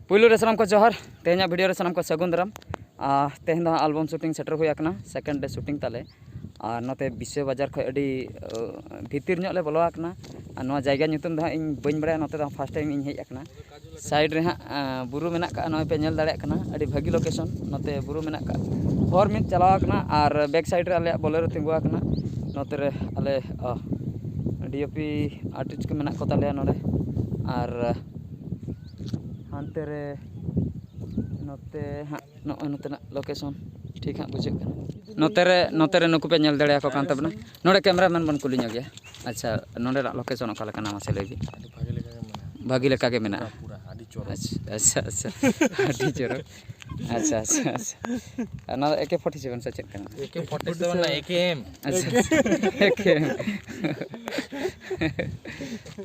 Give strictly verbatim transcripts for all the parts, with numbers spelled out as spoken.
ᱯᱩᱭᱞᱩ ᱨᱮ ᱥᱟᱱᱟᱢ ᱠᱚ ᱡᱚᱦᱟᱨ᱾ ᱛᱮᱦᱮᱧᱟᱜ video ᱨᱮ ᱥᱟᱱᱟᱢ ᱠᱚ ᱥᱟᱹᱜᱩᱱ ᱫᱟᱨᱟᱢ᱾ ᱟᱨ ᱛᱮᱦᱮᱧ ᱫᱚ ᱦᱟᱸᱜ album shooting ᱥᱮᱴᱮᱨ ᱦᱩᱭ ᱟᱠᱟᱱᱟ, second day shooting ᱛᱟᱞᱮ᱾ ᱟᱨ ᱱᱚᱛᱮ ᱵᱤᱥᱣᱮ ᱵᱟᱡᱟᱨ ᱠᱷᱚᱱ ᱟᱹᱰᱤ, ᱟᱹ, ᱵᱷᱤᱛᱤᱨ ᱧᱚᱜ ᱞᱮ ᱵᱚᱞᱚ ᱟᱠᱟᱱᱟ᱾ ᱟᱨ ᱱᱚᱣᱟ ᱡᱟᱭᱜᱟ ᱧᱩᱛᱩᱢ ᱫᱚ ᱦᱟᱸᱜ ᱤᱧ ᱵᱟᱹᱧ ᱵᱟᱲᱟᱭᱟ, ᱱᱚᱛᱮ ᱫᱚ first time ᱤᱧ ᱦᱮᱡ ᱟᱠᱟᱱᱟ᱾ Side ᱨᱮ ᱦᱟᱸᱜ, ᱟᱸ, ᱵᱩᱨᱩ ᱢᱮᱱᱟᱜ ᱠᱟᱜᱼᱟ, ᱱᱚᱜᱼᱚᱭ ᱯᱮ ᱧᱮᱞ ᱫᱟᱲᱮᱭᱟᱜ ᱠᱟᱱᱟ, ᱟᱹᱰᱤ ᱵᱷᱟᱹᱜᱤ location᱾ ᱱᱚᱛᱮ ᱵᱩᱨᱩ ᱢᱮᱱᱟᱜ ᱠᱟᱜᱼᱟ, ᱦᱚᱨ ᱢᱤᱫ ᱪᱟᱞᱟᱣ ᱟᱠᱟᱱᱟ ᱟᱨ back side ᱨᱮ ᱟᱞᱮᱭᱟᱜ Bolero ᱛᱤᱸᱜᱩ ᱟᱠᱟᱱᱟ᱾ ᱱᱚᱛᱮ ᱨᱮ ᱟᱞᱮ, ᱟᱸ, DOP artist ᱠᱚ ᱢᱮᱱᱟᱜ ᱠᱚ ᱛᱟᱞᱮᱭᱟ ᱱᱚᱰᱮ᱾ ᱟᱨ ᱦᱟᱱᱛᱮ ᱨᱮ ᱱᱚᱛᱮ ᱦᱟᱸᱜ ᱱᱚᱜᱼᱚᱭ ᱱᱚᱛᱮᱱᱟᱜ location ᱴᱷᱤᱠ ᱦᱟᱸᱜ ᱵᱩᱡᱷᱟᱹᱜ ᱠᱟᱱᱟ᱾ ᱱᱚᱛᱮ ᱨᱮ, ᱱᱚᱛᱮ ᱨᱮ ᱱᱩᱠᱩ ᱯᱮ ᱧᱮᱞ ᱫᱟᱲᱮᱭᱟᱠᱚ ᱠᱟᱱ ᱛᱟᱵᱚᱱᱟ᱾ ᱱᱚᱰᱮ cameraman ᱵᱚᱱ ᱠᱩᱞᱤ ᱧᱚᱜ ᱜᱮᱭᱟ᱾ ᱟᱪᱪᱷᱟ, ᱱᱚᱰᱮᱱᱟᱜ location ᱚᱠᱟ ᱞᱮᱠᱟᱱᱟ ᱢᱟᱥᱮ ᱞᱟᱹᱭ ᱵᱤᱱ? ᱟᱹᱰᱤ ᱵᱷᱟᱜᱮ ᱞᱮᱠᱟ ᱜᱮ ᱢᱮᱱᱟᱜᱼᱟ᱾ ᱵᱷᱟᱜᱮ ᱞᱮᱠᱟ ᱜᱮ ᱢᱮᱱᱟᱜᱼᱟ᱾ ᱯᱩᱨᱟ, ᱯᱩᱨᱟ, ᱟᱹᱰᱤ ᱪᱚᱨᱚᱠ᱾ ᱟᱪᱪᱷᱟ, ᱟᱪᱪᱷᱟ, ᱟᱪᱪᱷᱟ᱾ ᱟᱹᱰᱤ ᱪᱚᱨᱚᱠ᱾ ᱟᱪᱪᱷᱟ, ᱟᱪᱪᱷᱟ, ᱟᱪᱪᱷᱟ᱾ ᱚᱱᱟ ᱫᱚ AK forty seven ᱥᱮ ᱪᱮᱫ ᱠᱟᱱᱟ? AK forty seven ᱱᱟ, AKM᱾ ᱟᱪᱪᱷᱟ, ᱟᱪᱪᱷᱟ᱾ AKM᱾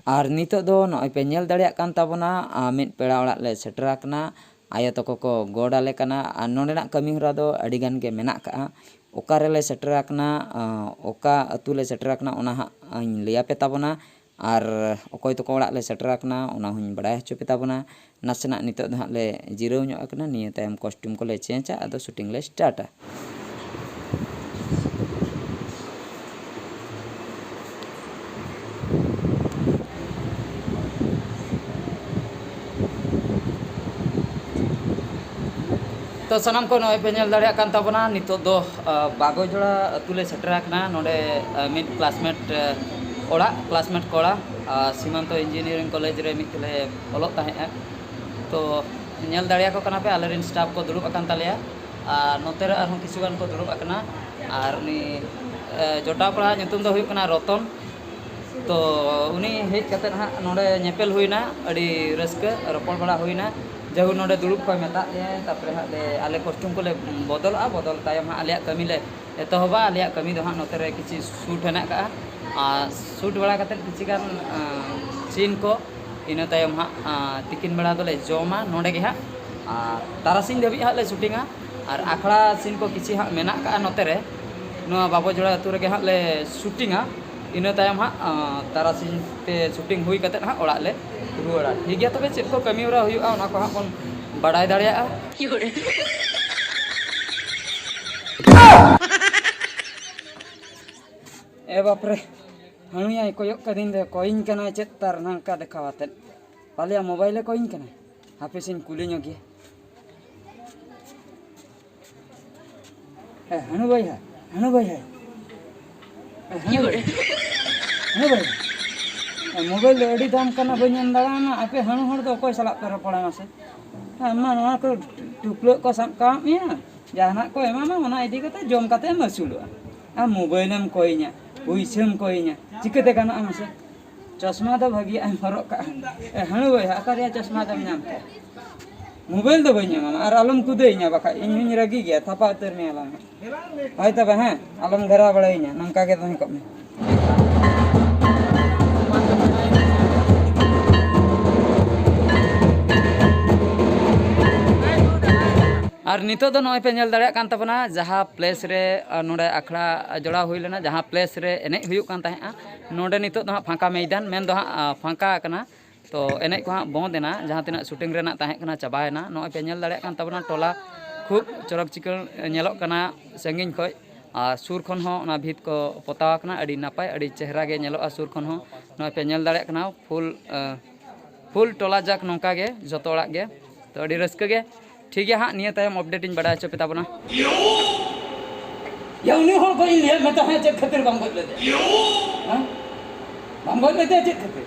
ᱟᱨ ᱱᱤᱛᱚᱜ ᱫᱚ ᱱᱚᱜᱼᱚᱭ ᱯᱮ ᱧᱮᱞ ᱫᱟᱲᱮᱭᱟᱜ ᱠᱟᱱ ᱛᱟᱵᱚᱱᱟ, ᱟᱸ, ᱢᱤᱫ ᱯᱮᱲᱟ ᱚᱲᱟᱜ ᱞᱮ ᱥᱮᱴᱮᱨ ᱟᱠᱟᱱᱟ᱾ ᱟᱭᱳ ᱛᱟᱠᱚ ᱠᱚ ᱜᱚᱰ ᱟᱞᱮ ᱠᱟᱱᱟ᱾ ᱟᱨ ᱱᱚᱰᱮᱱᱟᱜ ᱠᱟᱹᱢᱤ ᱦᱚᱨᱟ ᱫᱚ ᱟᱹᱰᱤ ᱜᱟᱱ ᱜᱮ ᱢᱮᱱᱟᱜ ᱠᱟᱜᱼᱟ᱾ ᱚᱠᱟ ᱨᱮᱞᱮ ᱥᱮᱴᱮᱨ ᱟᱠᱟᱱᱟ, ᱟᱸ, ᱚᱠᱟ ᱟᱹᱛᱩ ᱞᱮ ᱥᱮᱴᱮᱨ ᱟᱠᱟᱱᱟ, ᱚᱱᱟ ᱦᱟᱸᱜ ᱤᱧ ᱞᱟᱹᱭᱟᱯᱮ ᱛᱟᱵᱚᱱᱟ᱾ ᱟᱨ ᱚᱠᱚᱭ ᱛᱟᱠᱚ ᱚᱲᱟᱜ ᱞᱮ ᱥᱮᱴᱮᱨ ᱟᱠᱟᱱᱟ, ᱚᱱᱟ ᱦᱚᱸᱧ ᱵᱟᱲᱟᱭ ᱦᱚᱪᱚ ᱯᱮ ᱛᱟᱵᱚᱱᱟ᱾ ᱱᱟᱥᱮᱱᱟᱜ ᱱᱤᱛᱚᱜ ᱫᱚ ᱦᱟᱸᱜ ᱞᱮ ᱡᱤᱨᱟᱹᱣ ᱧᱚᱜ ᱟᱠᱟᱱᱟ᱾ ᱱᱤᱭᱟᱹ ᱛᱟᱭᱚᱢ costume ᱠᱚᱞᱮ changeᱟ, ᱟᱫᱚ shooting ᱞᱮ startᱟ᱾ ᱛᱚ ᱥᱟᱱᱟᱢ ᱠᱚ ᱱᱚᱜᱼᱚᱭ ᱯᱮ ᱧᱮᱞ ᱫᱟᱲᱮᱭᱟᱜ ᱠᱟᱱ ᱛᱟᱵᱚᱱᱟ, ᱱᱤᱛᱚᱜ ᱫᱚ, ᱟ, ᱵᱟᱜᱚᱡᱚᱲᱟ ᱟᱹᱛᱩ ᱞᱮ ᱥᱮᱴᱮᱨ ᱟᱠᱟᱱᱟ᱾ ᱱᱚᱰᱮ, ᱟ, ᱢᱤᱫ classmate, ᱟ, ᱚᱲᱟᱜ, classmate ᱠᱚᱲᱟ, ᱟ, ᱥᱤᱢᱟᱱᱛᱚ Engineering College ᱨᱮ ᱢᱤᱫ ᱛᱮᱞᱮ ᱚᱞᱚᱜ ᱛᱟᱦᱮᱸᱜᱼᱟ᱾ ᱛᱚ ᱧᱮᱞ ᱫᱟᱲᱮᱭᱟᱠᱚ ᱠᱟᱱᱟ ᱯᱮ, ᱟᱞᱮᱨᱮᱱ staff ᱠᱚ ᱫᱩᱲᱩᱵ ᱟᱠᱟᱱ ᱛᱟᱞᱮᱭᱟ᱾ ᱟᱨ ᱱᱚᱛᱮ ᱨᱮ ᱟᱨᱦᱚᱸ ᱠᱤᱪᱷᱩ ᱜᱟᱱ ᱠᱚ ᱫᱩᱲᱩᱵ ᱟᱠᱟᱱᱟ᱾ ᱟᱨ ᱩᱱᱤ, ᱮ, ᱡᱚᱴᱟᱣ ᱠᱚᱲᱟ ᱧᱩᱛᱩᱢ ᱫᱚ ᱦᱩᱭᱩᱜ ᱠᱟᱱᱟ ᱨᱚᱛᱚᱱ᱾ ᱛᱚ ᱩᱱᱤ ᱦᱮᱡ ᱠᱟᱛᱮᱫ ᱦᱟᱸᱜ ᱱᱚᱰᱮ ᱧᱮᱯᱮᱞ ᱦᱩᱭᱱᱟ, ᱟᱹᱰᱤ ᱨᱟᱹᱥᱠᱟᱹ ᱨᱚᱯᱚᱲ ᱵᱟᱲᱟ ᱦᱩᱭᱱᱟ᱾ ᱡᱟᱭᱦᱳᱠ, ᱱᱚᱰᱮ ᱫᱩᱲᱩᱵ ᱠᱚᱭ ᱢᱮᱛᱟᱫ ᱞᱮᱭᱟᱭ, ᱛᱟᱨᱯᱚᱨᱮ ᱦᱟᱸᱜ ᱞᱮ, ᱟᱞᱮ costume ᱠᱚᱞᱮ ᱵᱚᱫᱚᱞᱚᱜᱼᱟ, ᱵᱚᱫᱚᱞ ᱛᱟᱭᱚᱢ ᱦᱟᱸᱜ ᱟᱞᱮᱭᱟᱜ ᱠᱟᱹᱢᱤ ᱞᱮ ᱮᱛᱚᱦᱚᱵᱟ᱾ ᱟᱞᱮᱭᱟᱜ ᱠᱟᱹᱢᱤ ᱫᱚ ᱦᱟᱸᱜ ᱱᱚᱛᱮ ᱨᱮ ᱠᱤᱪᱷᱤ shoot ᱦᱮᱱᱟᱜ ᱠᱟᱜᱼᱟ, ᱟᱨ shoot ᱵᱟᱲᱟ ᱠᱟᱛᱮᱫ ᱠᱤᱪᱷᱤ ᱜᱟᱱ, ᱟᱸ, scene ᱠᱚ, ᱤᱱᱟᱹ ᱛᱟᱭᱚᱢ ᱦᱟᱸᱜ, ᱟᱸ, ᱛᱤᱠᱤᱱ ᱵᱮᱲᱟ ᱫᱚᱞᱮ ᱡᱚᱢᱟ ᱱᱚᱰᱮ ᱜᱮ ᱦᱟᱸᱜ, ᱟᱨ ᱛᱟᱨᱟᱥᱤᱧ ᱫᱷᱟᱹᱵᱤᱡ ᱦᱟᱸᱜ ᱞᱮ shootingᱟ᱾ ᱟᱨ ᱟᱠᱷᱲᱟ scene ᱠᱚ ᱠᱤᱪᱷᱤ ᱦᱟᱸᱜ ᱢᱮᱱᱟᱜ ᱠᱟᱜᱼᱟ ᱱᱚᱛᱮ ᱨᱮ, ᱱᱚᱣᱟ ᱵᱟᱵᱚ ᱡᱚᱲᱟ ᱟᱹᱛᱩ ᱨᱮᱜᱮ ᱦᱟᱸᱜ ᱞᱮ shootingᱟ᱾ ᱤᱱᱟᱹ ᱛᱟᱭᱚᱢ ᱦᱟᱸᱜ, ᱟᱸ, ᱛᱟᱨᱟᱥᱤᱧ ᱛᱮ shooting ᱦᱩᱭ ᱠᱟᱛᱮᱫ ᱦᱟᱸᱜ ᱚᱲᱟᱜ ᱞᱮ ᱨᱩᱣᱟᱹᱲᱟ᱾ ᱴᱷᱤᱠ ᱜᱮᱭᱟ, ᱛᱚᱵᱮ ᱪᱮᱫ ᱠᱚ ᱠᱟᱹᱢᱤ ᱦᱚᱨᱟ ᱦᱩᱭᱩᱜᱼᱟ, ᱚᱱᱟ ᱠᱚ ᱦᱟᱸᱜ ᱵᱚᱱ ᱵᱟᱲᱟᱭ ᱫᱟᱲᱮᱭᱟᱜᱼᱟ᱾ ᱮ ᱵᱟᱯᱨᱮ, ᱦᱟᱹᱱᱩᱭᱟᱭ ᱠᱚᱭᱚᱜ ᱠᱟᱹᱫᱤᱧ ᱫᱚ, ᱠᱚᱭᱤᱧ ᱠᱟᱱᱟᱭ ᱪᱮᱫ ᱛᱟᱨ ᱱᱚᱝᱠᱟ ᱫᱮᱠᱷᱟᱣ ᱟᱛᱮᱫ? ᱯᱟᱞᱮᱭᱟ ᱢᱳᱵᱟᱭᱤᱞᱮ ᱠᱚᱭᱤᱧ ᱠᱟᱱᱟᱭ᱾ ᱦᱟᱯᱮ ᱥᱮᱧ ᱠᱩᱞᱤ ᱧᱚᱜ ᱜᱮᱭᱟ᱾ ᱮ, ᱦᱟᱹᱱᱩ ᱵᱷᱟᱹᱭ ᱦᱮ, ᱦᱟᱹᱱᱩ ᱵᱷᱟᱹᱭ ᱦᱮ᱾ ᱮ, ᱦᱟᱹᱱᱩ ᱵᱷᱟᱹᱭ᱾ ᱦᱟᱹᱱᱩ ᱵᱷᱟᱹᱭ᱾ ᱮ, ᱢᱳᱵᱟᱭᱤᱞ ᱫᱚ ᱟᱹᱰᱤ ᱫᱟᱢ ᱠᱟᱱᱟ, ᱵᱟᱹᱧ ᱮᱢ ᱫᱟᱲᱮᱭᱟᱢᱟ᱾ ᱟᱯᱮ ᱦᱟᱹᱱᱩ ᱦᱚᱲ ᱫᱚ ᱚᱠᱚᱭ ᱥᱟᱞᱟᱜ ᱯᱮ ᱨᱚᱯᱚᱲᱟ ᱢᱟᱥᱮ? ᱟᱢ ᱢᱟ ᱱᱚᱣᱟ ᱠᱚ ᱴᱩᱯᱞᱟᱹᱜ ᱠᱚ ᱥᱟᱵ ᱠᱟᱜ ᱢᱮᱭᱟ, ᱡᱟᱦᱟᱱᱟᱜ ᱠᱚ ᱮᱢᱟᱢᱟ, ᱚᱱᱟ ᱤᱫᱤ ᱠᱟᱛᱮ ᱡᱚᱢ ᱠᱟᱛᱮ ᱮᱢ ᱟᱹᱥᱩᱞᱚᱜᱼᱟ᱾ ᱟᱢ ᱢᱳᱵᱟᱭᱤᱞᱮᱢ ᱠᱚᱭᱤᱧᱟ, ᱯᱩᱭᱥᱟᱹᱢ ᱠᱚᱭᱤᱧᱟ, ᱪᱤᱠᱟᱹᱛᱮ ᱜᱟᱱᱚᱜᱼᱟ ᱢᱟᱥᱮ? ᱪᱚᱥᱢᱟ ᱫᱚ ᱵᱷᱟᱹᱜᱤᱭᱟᱜ ᱮᱢ ᱦᱚᱨᱚᱜ ᱠᱟᱜᱼᱟ᱾ ᱮ, ᱦᱟᱹᱱᱩ ᱵᱷᱟᱹᱭ, ᱚᱠᱟ ᱨᱮᱭᱟᱜ ᱪᱚᱥᱢᱟ ᱫᱚᱢ ᱧᱟᱢ ᱠᱮᱫ? ᱢᱳᱵᱟᱭᱤᱞ ᱫᱚ ᱵᱟᱹᱧ ᱮᱢᱟᱢᱟ, ᱟᱨ ᱟᱞᱚᱢ ᱠᱩᱫᱟᱹᱭᱤᱧᱟ, ᱵᱟᱠᱷᱟᱡ ᱤᱧ ᱦᱚᱸᱧ ᱨᱟᱹᱜᱤ ᱜᱮᱭᱟ, ᱛᱷᱟᱯᱟ ᱩᱛᱟᱹᱨ ᱢᱮᱭᱟ ᱞᱟᱝ ᱦᱟᱸᱜ᱾ ᱦᱳᱭ ᱛᱚᱵᱮ, ᱦᱮᱸ, ᱟᱞᱚᱢ ᱜᱷᱮᱨᱟᱣ ᱵᱟᱲᱟᱭᱤᱧᱟ, ᱱᱚᱝᱠᱟ ᱜᱮ ᱛᱟᱦᱮᱸ ᱠᱚᱜ ᱢᱮ᱾ ᱟᱨ ᱱᱤᱛᱚᱜ ᱫᱚ ᱱᱚᱜᱼᱚᱭ ᱯᱮ ᱧᱮᱞ ᱫᱟᱲᱮᱭᱟᱜ ᱠᱟᱱ ᱛᱟᱵᱚᱱᱟ, ᱡᱟᱦᱟᱸ ᱯᱞᱮᱥ ᱨᱮ, ᱟᱨ ᱱᱚᱰᱮ ᱟᱠᱷᱲᱟ ᱡᱚᱲᱟᱣ ᱦᱩᱭ ᱞᱮᱱᱟ, ᱡᱟᱦᱟᱸ ᱯᱞᱮᱥ ᱨᱮ ᱮᱱᱮᱡ ᱦᱩᱭᱩᱜ ᱠᱟᱱ ᱛᱟᱦᱮᱸᱫᱼᱟ, ᱱᱚᱰᱮ ᱱᱤᱛᱚᱜ ᱫᱚ ᱦᱟᱸᱜ ᱯᱷᱟᱸᱠᱟ ᱢᱚᱭᱫᱟᱱ, ᱢᱮᱱ ᱫᱚ ᱦᱟᱸᱜ, ᱟ, ᱯᱷᱟᱸᱠᱟ ᱟᱠᱟᱱᱟ᱾ ᱛᱚ ᱮᱱᱮᱡ ᱠᱚ ᱦᱟᱸᱜ ᱵᱚᱱᱫ ᱮᱱᱟ, ᱡᱟᱦᱟᱸ ᱛᱤᱱᱟᱹᱜ ᱥᱩᱴᱤᱝ ᱨᱮᱱᱟᱜ ᱛᱟᱦᱮᱸ ᱠᱟᱱᱟ ᱪᱟᱵᱟᱭᱮᱱᱟ᱾ ᱱᱚᱜᱼᱚᱭ ᱯᱮ ᱧᱮᱞ ᱫᱟᱲᱮᱭᱟᱜ ᱠᱟᱱ ᱛᱟᱵᱚᱱᱟ, ᱴᱚᱞᱟ ᱠᱷᱩᱵ ᱪᱚᱨᱚᱠ ᱪᱤᱠᱟᱹᱲ ᱧᱮᱞᱚᱜ ᱠᱟᱱᱟ ᱥᱟᱺᱜᱤᱧ ᱠᱷᱚᱡ, ᱟᱨ ᱥᱩᱨ ᱠᱷᱚᱱ ᱦᱚᱸ ᱚᱱᱟ ᱵᱷᱤᱛ ᱠᱚ ᱯᱚᱛᱟᱣ ᱟᱠᱟᱱᱟ, ᱟᱹᱰᱤ ᱱᱟᱯᱟᱭ, ᱟᱹᱰᱤ ᱪᱮᱦᱨᱟ ᱜᱮ ᱧᱮᱞᱚᱜᱼᱟ ᱥᱩᱨ ᱠᱷᱚᱱ ᱦᱚᱸ᱾ ᱱᱚᱜᱼᱚᱭ ᱯᱮ ᱧᱮᱞ ᱫᱟᱲᱮᱭᱟᱜ ᱠᱟᱱᱟ, ᱯᱷᱩᱞ, ᱟ, ᱯᱷᱩᱞ ᱴᱚᱞᱟ ᱡᱟᱠ ᱱᱚᱝᱠᱟ ᱜᱮ ᱡᱚᱛᱚ ᱚᱲᱟᱜ ᱜᱮ᱾ ᱛᱚ ᱟᱹᱰᱤ ᱨᱟᱹᱥᱠᱟᱹ ᱜᱮ᱾ ᱴᱷᱤᱠ ᱜᱮᱭᱟ, ᱦᱟᱸᱜ ᱱᱤᱭᱟᱹ ᱛᱟᱭᱚᱢ ᱟᱯᱰᱮᱴ ᱤᱧ ᱵᱟᱲᱟᱭ ᱦᱚᱪᱚ ᱯᱮ ᱛᱟᱵᱚᱱᱟ᱾ ᱭᱟ, ᱩᱱᱤ ᱦᱚᱲ ᱠᱚ ᱤᱧ ᱞᱟᱹᱭᱟᱫ ᱢᱮ ᱛᱟᱦᱮᱸᱫ, ᱪᱮᱫ ᱠᱷᱟᱹᱛᱤᱨ ᱵᱟᱢ ᱜᱚᱡ ᱞᱮᱫᱮᱭᱟ? ᱦᱮᱸ? ᱵᱟᱢ ᱜᱚᱡ ᱞᱮᱫᱮᱭᱟ ᱪᱮᱫ ᱠᱷᱟᱹᱛᱤᱨ?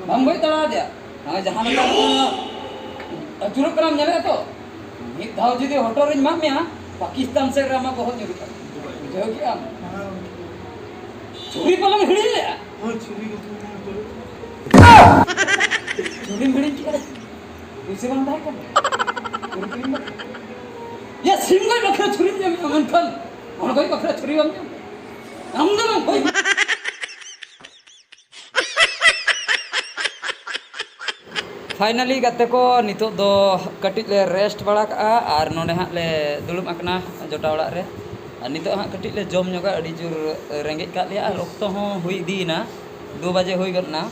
ᱵᱟᱢ ᱜᱚᱡ ᱫᱟᱲᱮᱭᱟᱫᱮᱭᱟ? ᱱᱚᱜᱼᱚᱭ ᱡᱟᱦᱟᱸ ᱞᱮᱠᱟ ᱟᱹᱪᱩᱨᱚᱜ ᱠᱟᱱᱟᱢ, ᱧᱮᱞᱮᱫᱼᱟ ᱛᱚ? ᱢᱤᱫ ᱫᱷᱟᱣ ᱡᱩᱫᱤ ᱦᱚᱴᱚᱜ ᱨᱤᱧ ᱢᱟᱜ ᱢᱮᱭᱟ, ᱯᱟᱠᱤᱥᱛᱟᱱ ᱥᱮᱫ ᱨᱮ ᱟᱢᱟᱜ ᱵᱚᱦᱚᱜ ᱧᱩᱨᱩᱜ ᱛᱟᱢᱟ᱾ ᱵᱩᱡᱷᱟᱹᱣ ᱠᱮᱜᱼᱟᱢ? ᱪᱷᱩᱨᱤ ᱯᱟᱞᱮᱢ ᱦᱤᱲᱤᱧ ᱞᱮᱜᱼᱟ? ᱦᱳᱭ, ᱪᱷᱩᱨᱤ ᱜᱮ ᱛᱚ ᱢᱮᱱᱟᱜ ᱛᱟᱞᱮ᱾ ᱪᱷᱩᱨᱤᱢ ᱦᱤᱲᱤᱧ ᱠᱮᱜᱼᱟ? ᱯᱩᱭᱥᱟᱹ ᱵᱟᱝ ᱛᱟᱦᱮᱸ ᱠᱟᱱᱟ? ᱪᱷᱩᱨᱤ ᱠᱤᱨᱤᱧ ᱵᱟᱠᱷᱨᱟ? ᱭᱟ, ᱥᱤᱢ ᱜᱚᱡ ᱵᱟᱠᱷᱨᱟ ᱪᱷᱩᱨᱤᱢ ᱧᱟᱢᱮᱜᱼᱟ, ᱢᱮᱱᱠᱷᱟᱱ ᱦᱚᱲ ᱜᱚᱡ ᱵᱟᱠᱷᱨᱟ ᱪᱷᱩᱨᱤ ᱵᱟᱢ ᱧᱟᱢ? ᱟᱢ ᱫᱚ ᱵᱟᱝ ᱜᱚᱡ᱾ ᱯᱷᱟᱭᱱᱟᱞᱤ ᱜᱟᱛᱮ ᱠᱚ, ᱱᱤᱛᱚᱜ ᱫᱚ ᱠᱟᱹᱴᱤᱡ ᱞᱮ ᱨᱮᱥᱴ ᱵᱟᱲᱟ ᱠᱟᱜᱼᱟ ᱟᱨ ᱱᱚᱰᱮ ᱦᱟᱸᱜ ᱞᱮ ᱫᱩᱲᱩᱵ ᱟᱠᱟᱱᱟ ᱡᱚᱴᱟ ᱚᱲᱟᱜ ᱨᱮ᱾ ᱟᱨ ᱱᱤᱛᱚᱜ ᱦᱟᱸᱜ ᱠᱟᱹᱴᱤᱡ ᱞᱮ ᱡᱚᱢ ᱧᱚᱜᱟ, ᱟᱹᱰᱤ ᱡᱳᱨ ᱨᱮᱸᱜᱮᱡ ᱠᱟᱜ ᱞᱮᱭᱟ ᱟᱨ ᱚᱠᱛᱚ ᱦᱚᱸ ᱦᱩᱭ ᱤᱫᱤᱭᱮᱱᱟ, ᱫᱩ ᱵᱟᱡᱮ ᱦᱩᱭ ᱜᱚᱫ ᱮᱱᱟ᱾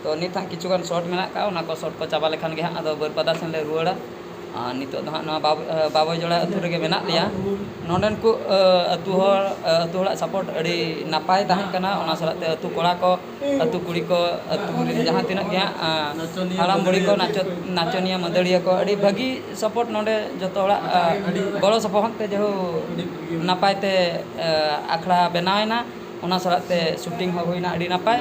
ᱛᱚ ᱱᱤᱛ ᱦᱟᱸᱜ ᱠᱤᱪᱷᱩ ᱜᱟᱱ ᱥᱚᱴ ᱢᱮᱱᱟᱜ ᱟᱠᱟᱫᱼᱟ, ᱚᱱᱟ ᱠᱚ ᱥᱚᱴ ᱠᱚ ᱪᱟᱵᱟ ᱞᱮᱠᱷᱟᱱ ᱜᱮ ᱦᱟᱸᱜ ᱟᱫᱚ ᱵᱟᱹᱨᱯᱟᱫᱟ ᱥᱮᱱ ᱞᱮ ᱨᱩᱣᱟᱹᱲᱟ᱾ ᱟᱨ ᱱᱤᱛᱚᱜ ᱫᱚ ᱦᱟᱸᱜ ᱱᱚᱣᱟ ᱵᱟᱵ-, ᱮ, ᱵᱟᱵᱚᱭ ᱡᱚᱲᱟ ᱟᱹᱛᱩ ᱨᱮᱜᱮ ᱢᱮᱱᱟᱜ ᱞᱮᱭᱟ᱾ ᱱᱚᱸᱰᱮᱱ ᱠᱚ, ᱮ, ᱟᱹᱛᱩ ᱦᱚᱲ, ᱮ, ᱟᱹᱛᱩ ᱦᱚᱲᱟᱜ ᱥᱟᱯᱳᱨᱴ ᱟᱹᱰᱤ ᱱᱟᱯᱟᱭ ᱛᱟᱦᱮᱸ ᱠᱟᱱᱟ᱾ ᱚᱱᱟ ᱥᱟᱞᱟᱜ ᱛᱮ ᱟᱹᱛᱩ ᱠᱚᱲᱟ ᱠᱚ, ᱟᱹᱛᱩ ᱠᱩᱲᱤ ᱠᱚ, ᱟᱹᱛᱩ ᱨᱮᱱ ᱡᱟᱦᱟᱸ ᱛᱤᱱᱟᱹᱜ ᱜᱮ ᱦᱟᱸᱜ, ᱮ, ᱦᱟᱲᱟᱢ ᱵᱩᱲᱦᱤ ᱠᱚ, ᱱᱟᱪᱚ-, ᱱᱟᱪᱚᱱᱤᱭᱟᱹ ᱢᱟᱹᱫᱟᱹᱲᱤᱭᱟᱹ ᱠᱚ, ᱟᱹᱰᱤ ᱵᱷᱟᱹᱜᱤ ᱥᱟᱯᱳᱨᱴ ᱱᱚᱸᱰᱮ ᱡᱚᱛᱚ ᱦᱚᱲᱟᱜ, ᱮ, ᱜᱚᱲᱚ ᱥᱚᱯᱚᱦᱚᱫ ᱛᱮ ᱡᱮᱦᱩ ᱱᱟᱯᱟᱭ ᱛᱮ, ᱮ, ᱟᱠᱷᱲᱟ ᱵᱮᱱᱟᱣ ᱮᱱᱟ᱾ ᱚᱱᱟ ᱥᱟᱞᱟᱜ ᱛᱮ ᱥᱩᱴᱤᱝ ᱦᱚᱸ ᱦᱩᱭᱱᱟ ᱟᱹᱰᱤ ᱱᱟᱯᱟᱭ᱾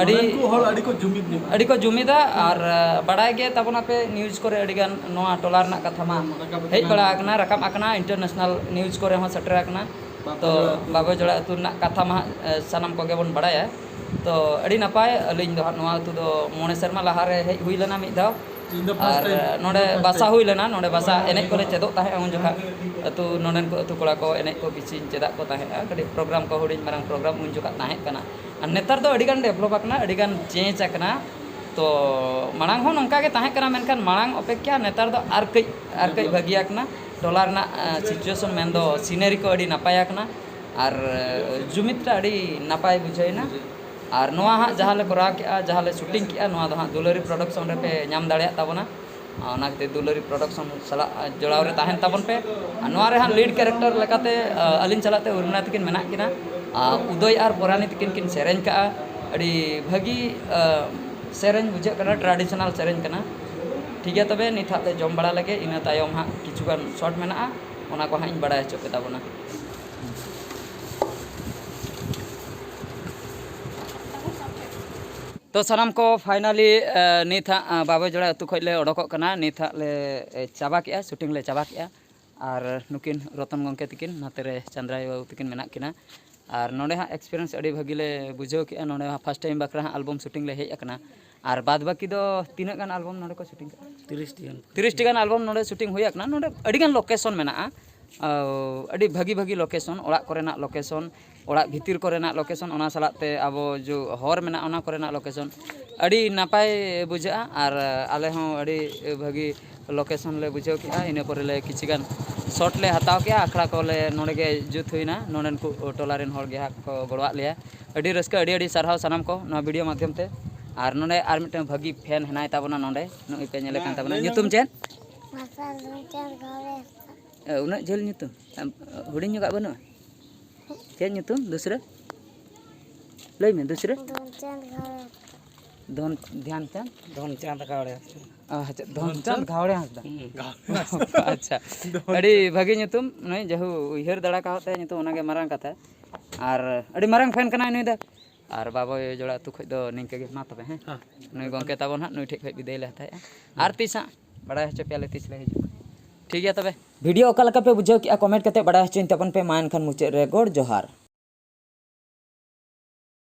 ᱟᱹᱰᱤ ᱱᱚᱰᱮᱱ ᱠᱚ ᱦᱚᱲ ᱟᱹᱰᱤ ᱠᱚ ᱡᱩᱢᱤᱫ ᱧᱚᱜ᱾ ᱟᱹᱰᱤ ᱠᱚ ᱡᱩᱢᱤᱫᱟ᱾ ᱟᱨ, ᱟ, ᱵᱟᱰᱟᱭ ᱜᱮ ᱛᱟᱵᱚᱱᱟᱯᱮ, ᱱᱤᱭᱩᱡᱽ ᱠᱚᱨᱮ ᱟᱹᱰᱤᱜᱟᱱ ᱱᱚᱣᱟ ᱴᱚᱞᱟ ᱨᱮᱱᱟᱜ ᱠᱟᱛᱷᱟ ᱢᱟ ᱨᱟᱠᱟᱵ ᱦᱮᱡ ᱟᱠᱟᱱᱟ᱾ ᱵᱟᱲᱟ ᱟᱠᱟᱱᱟ, ᱨᱟᱠᱟᱵ ᱟᱠᱟᱱᱟ, ᱤᱱᱴᱟᱨᱱᱮᱥᱱᱟᱞ ᱱᱤᱭᱩᱡᱽ ᱠᱚᱨᱮ ᱦᱚᱸ ᱥᱮᱴᱮᱨ ᱟᱠᱟᱱᱟ᱾ ᱵᱟᱵᱚᱭ ᱛᱚ ᱡᱚᱲᱟ ᱟᱹᱛᱩ᱾ ᱵᱟᱵᱚᱭ ᱡᱚᱲᱟ ᱟᱹᱛᱩ ᱨᱮᱱᱟᱜ ᱠᱟᱛᱷᱟ ᱢᱟ ᱦᱟᱸᱜ, ᱮ, ᱥᱟᱱᱟᱢ ᱠᱚᱜᱮ ᱵᱚᱱ ᱵᱟᱲᱟᱭᱟ᱾ ᱛᱚ ᱟᱹᱰᱤ ᱱᱟᱯᱟᱭ, ᱟᱹᱞᱤᱧ ᱫᱚ ᱦᱟᱸᱜ ᱱᱚᱣᱟ ᱟᱹᱛᱩ ᱫᱚ ᱢᱚᱬᱮ ᱥᱮᱨᱢᱟ ᱞᱟᱦᱟᱨᱮ ᱦᱮᱡ ᱦᱩᱭ ᱞᱮᱱᱟ ᱢᱤᱫ ᱫᱷᱟᱣ᱾ ᱤᱧ ᱫᱚ first ᱟᱨ time, ᱱᱚᱰᱮ ᱤᱧ ᱫᱚ first ᱵᱟᱥᱟ time᱾ ᱦᱩᱭ ᱞᱮᱱᱟ, ᱱᱚᱰᱮ ᱵᱟᱥᱟ ᱮᱱᱮᱡ ᱠᱚᱞᱮ ᱪᱮᱫᱚᱜ ᱛᱟᱦᱮᱸᱫ ᱩᱱ ᱡᱚᱠᱷᱟᱜ᱾ ᱟᱹᱛᱩ ᱱᱚᱰᱮᱱ ᱠᱚ ᱟᱹᱛᱩ ᱠᱚᱲᱟ ᱠᱚ ᱮᱱᱮᱡ ᱠᱚ ᱠᱤᱪᱷᱩᱧ ᱪᱮᱫᱟᱜ ᱠᱚ ᱛᱟᱦᱮᱸᱫᱼᱟ, ᱠᱟᱹᱴᱤᱡ ᱯᱨᱳᱜᱨᱟᱢ ᱠᱚ ᱦᱩᱰᱤᱧ ᱢᱟᱨᱟᱝ ᱯᱨᱳᱜᱨᱟᱢ ᱩᱱ ᱡᱚᱠᱷᱟᱜ ᱛᱟᱦᱮᱸ ᱠᱟᱱᱟ᱾ ᱟᱨ ᱱᱮᱛᱟᱨ ᱫᱚ ᱟᱹᱰᱤᱜᱟᱱ ᱰᱮᱵᱷᱞᱚᱯ ᱟᱠᱟᱱᱟ, ᱟᱹᱰᱤᱜᱟᱱ ᱪᱮᱧᱡᱽ ᱟᱠᱟᱱᱟ᱾ ᱛᱚ ᱢᱟᱲᱟᱝ ᱦᱚᱸ ᱱᱚᱝᱠᱟ ᱜᱮ ᱛᱟᱦᱮᱸ ᱠᱟᱱᱟ, ᱢᱮᱱᱠᱷᱟᱱ ᱢᱟᱲᱟᱝ ᱚᱯᱮᱠᱠᱷᱟ ᱱᱮᱛᱟᱨ ᱫᱚ ᱟᱨ ᱠᱟᱹᱡ, ᱟᱨ ᱠᱟᱹᱡ ᱵᱷᱟᱹᱜᱤ ᱟᱠᱟᱱᱟ᱾ ᱴᱚᱞᱟ ᱨᱮᱱᱟᱜ, ᱟ, situation ᱢᱮᱱᱫᱚ ᱥᱤᱱᱟᱨᱤ ᱠᱚ ᱟᱹᱰᱤ ᱱᱟᱯᱟᱭ ᱟᱠᱟᱱᱟ᱾ ᱟᱨ, ᱟ, ᱡᱩᱢᱤᱫ ᱴᱟ ᱟᱹᱰᱤ ᱱᱟᱯᱟᱭ ᱵᱩᱡᱷᱟᱹᱣ ᱮᱱᱟ᱾ ᱟᱨ ᱱᱚᱣᱟ ᱦᱟᱸᱜ ᱡᱟᱦᱟᱸ ᱞᱮ ᱠᱚᱨᱟᱣ ᱠᱮᱜᱼᱟ, ᱡᱟᱦᱟᱸ ᱞᱮ ᱥᱩᱴᱤᱝ ᱠᱮᱜᱼᱟ, ᱱᱚᱣᱟ ᱫᱚ ᱦᱟᱸᱜ ᱫᱩᱞᱟᱹᱨᱤ ᱯᱨᱚᱰᱟᱠᱥᱚᱱ ᱨᱮᱯᱮ ᱧᱟᱢ ᱫᱟᱲᱮᱭᱟᱜ ᱛᱟᱵᱚᱱᱟ᱾ ᱟᱨ ᱚᱱᱟ ᱠᱷᱟᱹᱛᱤᱨ ᱫᱩᱞᱟᱹᱨᱤ ᱯᱨᱚᱰᱟᱠᱥᱚᱱ ᱥᱟᱞᱟᱜ ᱡᱚᱲᱟᱣ ᱨᱮ ᱛᱟᱦᱮᱱ ᱛᱟᱵᱚᱱ ᱯᱮ᱾ ᱟᱨ ᱱᱚᱣᱟ ᱨᱮ ᱦᱟᱸᱜ ᱞᱤᱰ ᱠᱮᱨᱮᱠᱴᱟᱨ ᱞᱮᱠᱟᱛᱮ, ᱟ, ᱟᱹᱞᱤᱧ ᱥᱟᱞᱟᱜ ᱛᱮ ᱩᱨᱢᱤᱞᱟ ᱛᱟᱹᱠᱤᱱ ᱢᱮᱱᱟᱜ ᱠᱤᱱᱟ᱾ ᱟ, ᱩᱫᱚᱭ ᱟᱨ ᱯᱚᱨᱟᱱᱤ ᱛᱟᱹᱠᱤᱱ ᱠᱤᱱ ᱥᱮᱨᱮᱧ ᱠᱟᱜᱼᱟ᱾ ᱟᱹᱰᱤ ᱵᱷᱟᱹᱜᱤ, ᱟ, ᱥᱮᱨᱮᱧ ᱵᱩᱡᱷᱟᱹᱜ ᱠᱟᱱᱟ, ᱴᱨᱟᱰᱤᱥᱚᱱᱟᱞ ᱥᱮᱨᱮᱧ ᱠᱟᱱᱟ᱾ ᱴᱷᱤᱠ ᱜᱮᱭᱟ, ᱛᱚᱵᱮ ᱱᱤᱛ ᱦᱟᱸᱜ ᱞᱮ ᱡᱚᱢ ᱵᱟᱲᱟ ᱞᱮᱜᱮ, ᱤᱱᱟᱹ ᱛᱟᱭᱚᱢ ᱦᱟᱸᱜ ᱠᱤᱪᱷᱩ ᱜᱟᱱ ᱥᱚᱴ ᱢᱮᱱᱟᱜᱼᱟ, ᱚᱱᱟ ᱠᱚ ᱦᱟᱸᱜ ᱤᱧ ᱵᱟᱲᱟᱭ ᱦᱚᱪᱚ ᱯᱮ ᱛᱟᱵᱚᱱᱟ᱾ ᱛᱚ ᱥᱟᱱᱟᱢ ᱠᱚ finally, ᱮ, ᱱᱤᱛ ᱦᱟᱸᱜ, ᱮ, ᱵᱟᱵᱚᱭ ᱡᱚᱲᱟ ᱟᱹᱛᱩ ᱠᱷᱚᱱ ᱞᱮ ᱚᱰᱚᱠᱚᱜ ᱠᱟᱱᱟ᱾ ᱱᱤᱛ ᱦᱟᱸᱜ ᱞᱮ, ᱮ, ᱪᱟᱵᱟ ᱠᱮᱜᱼᱟ, ᱥᱩᱴᱤᱝ ᱞᱮ ᱪᱟᱵᱟ ᱠᱮᱜᱼᱟ᱾ ᱟᱨ ᱱᱩᱠᱤᱱ ᱨᱚᱛᱚᱱ ᱜᱚᱢᱠᱮ ᱛᱟᱹᱠᱤᱱ, ᱱᱚᱛᱮ ᱨᱮ ᱪᱟᱸᱫᱽᱨᱟᱭ ᱵᱟᱹᱵᱩ ᱛᱟᱹᱠᱤᱱ ᱢᱮᱱᱟᱜ ᱠᱤᱱᱟ᱾ ᱟᱨ ᱱᱚᱰᱮ ᱦᱟᱸᱜ experience ᱟᱹᱰᱤ ᱵᱷᱟᱹᱜᱤ ᱞᱮ ᱵᱩᱡᱷᱟᱹᱣ ᱠᱮᱜᱼᱟ᱾ ᱱᱚᱰᱮ ᱦᱟᱸᱜ first time ᱵᱟᱠᱷᱨᱟ ᱦᱟᱸᱜ album shooting ᱞᱮ ᱦᱮᱡ ᱟᱠᱟᱱᱟ᱾ ᱟᱨ ᱵᱟᱫ ᱵᱟᱹᱠᱤ ᱫᱚ ᱛᱤᱱᱟᱹᱜ ᱜᱟᱱ album ᱱᱚᱰᱮ ᱠᱚ ᱥᱩᱴᱤᱝ ᱠᱟᱜᱼᱟ? ᱛᱤᱨᱤᱥ ᱴᱤ ᱜᱟᱱ᱾ ᱛᱤᱨᱤᱥ ᱴᱤ ᱜᱟᱱ album ᱱᱚᱰᱮ ᱥᱩᱴᱤᱝ ᱦᱩᱭ ᱟᱠᱟᱱᱟ᱾ ᱱᱚᱰᱮ ᱟᱹᱰᱤ ᱜᱟᱱ ᱞᱳᱠᱮᱥᱚᱱ ᱢᱮᱱᱟᱜᱼᱟ, ᱟᱹᱰᱤ ᱵᱷᱟᱹᱜᱤ ᱵᱷᱟᱹᱜᱤ ᱞᱳᱠᱮᱥᱚᱱ, ᱚᱲᱟᱜ ᱠᱚᱨᱮᱱᱟᱜ ᱞᱳᱠᱮᱥᱚᱱ, ᱚᱲᱟᱜ ᱵᱷᱤᱛᱤᱨ ᱠᱚᱨᱮᱱᱟᱜ ᱞᱳᱠᱮᱥᱚᱱ, ᱚᱱᱟ ᱥᱟᱞᱟᱜ ᱛᱮ ᱟᱵᱚ ᱡᱚ ᱦᱚᱨ ᱢᱮᱱᱟᱜᱼᱟ, ᱚᱱᱟ ᱠᱚᱨᱮᱱᱟᱜ ᱞᱳᱠᱮᱥᱚᱱ᱾ ᱟᱹᱰᱤ ᱱᱟᱯᱟᱭ ᱵᱩᱡᱷᱟᱹᱜᱼᱟ᱾ ᱟᱨ ᱟᱞᱮ ᱦᱚᱸ ᱟᱹᱰᱤ ᱵᱷᱟᱹᱜᱤ ᱞᱳᱠᱮᱥᱚᱱ ᱞᱮ ᱵᱩᱡᱷᱟᱹᱣ ᱠᱮᱜᱼᱟ᱾ ᱤᱱᱟᱹ ᱯᱚᱨᱮ ᱞᱮ ᱠᱤᱪᱷᱩ ᱜᱟᱱ ᱥᱚᱴ ᱞᱮ ᱦᱟᱛᱟᱣ ᱠᱮᱜᱼᱟ, ᱟᱠᱷᱲᱟ ᱠᱚᱞᱮ ᱱᱚᱰᱮ ᱜᱮ ᱡᱩᱛ ᱦᱩᱭᱱᱟ᱾ ᱱᱚᱰᱮᱱ ᱠᱚ ᱴᱚᱞᱟ ᱨᱮᱱ ᱦᱚᱲ ᱜᱮ ᱦᱟᱸᱜ ᱠᱚ ᱜᱚᱲᱚᱣᱟᱜ ᱞᱮᱭᱟ᱾ ᱟᱹᱰᱤ ᱨᱟᱹᱥᱠᱟᱹ, ᱟᱹᱰᱤ ᱟᱹᱰᱤ ᱥᱟᱨᱦᱟᱣ ᱥᱟᱱᱟᱢ ᱠᱚ ᱱᱚᱣᱟ ᱵᱷᱤᱰᱤᱭᱳ ᱢᱟᱫᱽᱫᱷᱚᱢ ᱛᱮ᱾ ᱟᱨ ᱱᱚᱰᱮ ᱟᱨ ᱢᱤᱫᱴᱟᱝ ᱵᱷᱟᱹᱜᱤ ᱯᱷᱮᱱ ᱦᱮᱱᱟᱭ ᱛᱟᱵᱚᱱᱟ ᱱᱚᱰᱮ, ᱱᱩᱭ ᱯᱮ ᱧᱮᱞᱮ ᱠᱟᱱ ᱛᱟᱵᱚᱱᱟ᱾ ᱧᱩᱛᱩᱢ ᱪᱮᱫ? ᱢᱟᱨᱥᱟᱞ ᱫᱷᱚᱱᱪᱟᱸᱫᱽ ᱜᱷᱟᱣᱲᱮ᱾ ᱮ, ᱩᱱᱟᱹᱜ ᱡᱷᱟᱹᱞ ᱧᱩᱛᱩᱢ? ᱟᱢ, ᱦᱩᱰᱤᱧ ᱧᱚᱜᱟᱜ ᱵᱟᱹᱱᱩᱜᱼᱟ? ᱪᱮᱫ ᱧᱩᱛᱩᱢ ᱫᱩᱥᱨᱟᱹ? ᱞᱟᱹᱭ ᱢᱮ, ᱫᱩᱥᱨᱟᱹ᱾ ᱫᱷᱚᱱᱪᱟᱸᱫᱽ ᱜᱷᱟᱣᱲᱮ᱾ ᱫᱷᱚᱱ, ᱫᱷᱮᱭᱟᱱ ᱪᱟᱸᱫᱽ? ᱫᱷᱚᱱᱪᱟᱸᱫᱽ ᱜᱷᱟᱣᱲᱮ᱾ ᱚ, ᱟᱪᱪᱷᱟ, ᱫᱷᱚᱱᱪᱟᱸᱫᱽ ᱜᱷᱟᱣᱲᱮ ᱦᱟᱸᱥᱫᱟ᱾ ᱦᱩᱸ᱾ ᱟᱪᱪᱷᱟ᱾ ᱟᱹᱰᱤ ᱵᱷᱟᱹᱜᱤ ᱧᱩᱛᱩᱢ, ᱱᱩᱭ ᱡᱟᱦᱩ ᱩᱭᱦᱟᱹᱨ ᱫᱟᱲᱮ ᱠᱟᱣᱟᱫ ᱛᱟᱭᱟ ᱧᱩᱛᱩᱢ, ᱚᱱᱟᱜᱮ ᱢᱟᱨᱟᱝ ᱠᱟᱛᱷᱟ᱾ ᱟᱨ ᱟᱹᱰᱤ ᱢᱟᱨᱟᱝ ᱯᱷᱮᱱ ᱠᱟᱱᱟᱭ ᱱᱩᱭ ᱫᱚ᱾ ᱟᱨ ᱵᱟᱵᱚᱭ ᱡᱚᱲᱟ ᱟᱹᱛᱩ ᱠᱷᱚᱡ ᱫᱚ ᱱᱤᱝᱠᱟᱹ ᱜᱮ᱾ ᱢᱟ ᱛᱚᱵᱮ, ᱦᱮᱸ᱾ ᱦᱮᱸ᱾ ᱱᱩᱭ ᱜᱚᱢᱠᱮ ᱛᱟᱵᱚᱱ ᱦᱟᱸᱜ, ᱱᱩᱭ ᱴᱷᱮᱡ ᱠᱷᱚᱡ ᱵᱤᱫᱟᱹᱭ ᱞᱮ ᱦᱟᱛᱟᱣᱮᱫᱼᱟ᱾ ᱟᱨ ᱛᱤᱥ ᱦᱟᱸᱜ ᱵᱟᱲᱟᱭ ᱦᱚᱪᱚ ᱯᱮᱭᱟᱞᱮ ᱛᱤᱥ ᱞᱮ ᱦᱤᱡᱩᱜᱼᱟ᱾ ᱴᱷᱤᱠ ᱜᱮᱭᱟ ᱛᱚᱵᱮ᱾ ᱵᱷᱤᱰᱤᱭᱳ ᱚᱠᱟ ᱞᱮᱠᱟ ᱯᱮ ᱵᱩᱡᱷᱟᱹᱣ ᱠᱮᱜᱼᱟ, ᱠᱚᱢᱮᱱᱴ ᱠᱟᱛᱮ ᱵᱟᱲᱟᱭ ᱦᱚᱪᱚᱧ ᱛᱟᱵᱚᱱ ᱯᱮ᱾ ᱢᱟ ᱮᱱᱠᱷᱟᱱ ᱢᱩᱪᱟᱹᱫ ᱨᱮ ᱜᱚᱰ ᱡᱚᱦᱟᱨ᱾